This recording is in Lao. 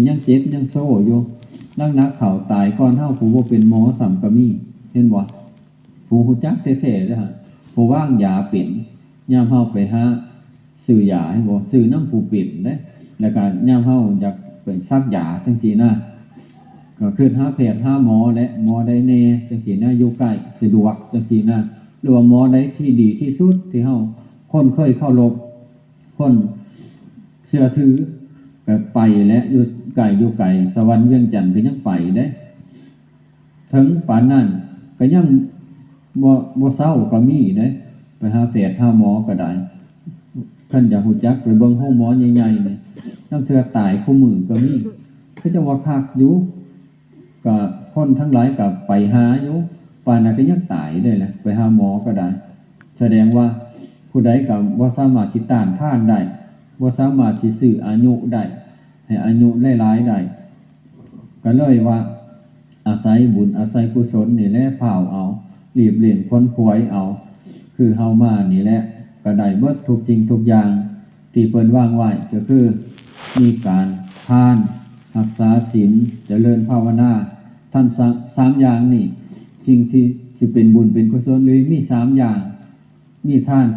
ຍັງເຈັບຍັງໂຊຢູ່ ໜັກໆເຂົ້າຕາຍກ່ອນເຮົາ ຜູ້ບໍ່ເປັນໝໍຊ້ຳກໍມີ ເຫັນບໍ່? ຜູ້ຮູ້ຈັກແທ້ໆເດ້ ຜູ້ວາງຢາເປັນ ຍາມເຮົາໄປຫາຊື້ຢາ ເຫັນບໍ່? ຊື້ນຳຜູ້ເປັນເດ້ ແລ້ວກໍຍາມເຮົາຢາກໄປສັກຢາຈັ່ງຊີ້ນະ ກໍຄືຫາແພດຫາໝໍແຫຼະ ໝໍໃດແດ່ຈັ່ງຊີ້ນະ ຢູ່ໃກ້ສະດວກຈັ່ງຊີ້ນະ ຫຼືວ່າໝໍໃດທີ່ດີທີ່ສຸດ ທີ່ເຮົາຄົນເຄີຍເຄົາລົບ ຄົນເຊື່ອຖື ກໍໄປແຫຼະ ຢູ່ໃກ້ຢູ່ໄກ ສະຫວັນວຽງຈັນກໍຍັງໄປເດ້ ເຖິງປານນັ້ນກໍຍັງບໍ່ ບໍ່ເຊົາກໍມີເດ້ ໄປຫາແພດຫາໝໍກໍໄດ້ ຄັນຢາກຮູ້ຈັກໄປເບິ່ງໂຮງໝໍໃຫຍ່ໆນີ້ ລາງເທື່ອຕາຍຄູ່ມື້ກໍມີ ເຂົາເຈົ້າວ່າຄັກຢູ່ ກໍຄົນທັງຫຼາຍກໍໄປຫາຢູ່ ປານນັ້ນກໍຍັງຕາຍເດ້ແຫຼະ ໄປຫາໝໍກໍໄດ້ ສະແດງວ່າຜູ້ໃດກໍບໍ່ສາມາດຊິຕ້ານທານໄດ້ ບໍ່ສາມາດຊິຊື້ອາຍຸໄດ້ ໃຫ້ອາຍຸຫຼາຍໆໄດ້ ກໍເລີຍວ່າອາໄສບຸນອາໄສກຸສົນນີ້ແຫຼະ ພ້າວເອົາ ລີບເລັ່ງຂົນຂວາຍເອົາ ຄືເຮົາມານີ້ແຫຼະ ກໍໄດ້ເບິດທຸກສິ່ງທຸກຢ່າງ ທີ່ເພິ່ນວາງໄວ້ ກໍຄືມີການທານ ຮັກສາສິນ ຈະເລີນພາວະນາ ທັງສາມ ສາມຢ່າງນີ້ ສິ່ງທີ່ຊິເປັນບຸນເປັນກຸສົນ ຫຼື ມີສາມຢ່າງ ມີທານ